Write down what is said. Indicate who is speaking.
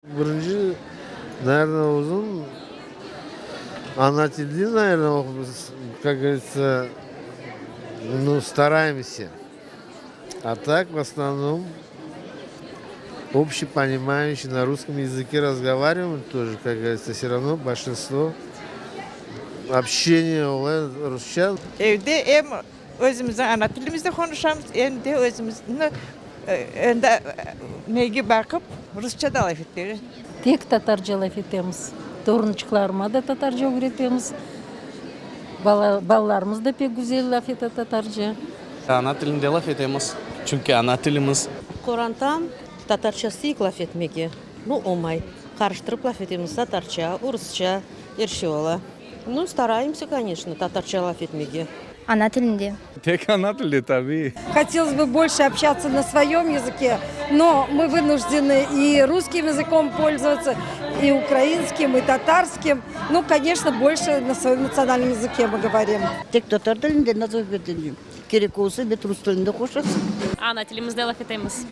Speaker 1: Birinci, наверное, özüm ana tilde, наверное, как говорится, ну, стараемся. А так, в основном, общепонимающий на русском языке разговариваем тоже, как говорится, все равно большинство общения rusça.
Speaker 2: Evde em özümizniñ ana tilimizde qonuşamız, em de özümizniñ endi nege baqıp rusça da laf etemiz.
Speaker 3: Tek tatarca laf etemiz. Torunçıqlarıma da tatarca ögretemiz. Bala, balalarımız da pek güzel laf ete tatarca.
Speaker 4: Ana tilinde laf etemiz, çünki ana tilimiz.
Speaker 5: Qorantam tatarca sıq laf etmege. Nu, olmay. Qarıştırıp laf etemiz tatarca, rusça, er şey ola. Ну, стараемся, конечно, tatarca laf etmege.
Speaker 6: Ana tilinde.
Speaker 7: Tek ana tilde tabiiy.
Speaker 8: Хотелось бы больше общаться на своем языке, но мы вынуждены и русским языком пользоваться, и украинским, и татарским. Ну, конечно, больше на своем национальном языке мы говорим.
Speaker 9: Tek tatar tilinde nasıl etmeyim. Kerek olsa bet rus tilinde qoşasıñ.
Speaker 10: Ana tilimizde laf etemiz.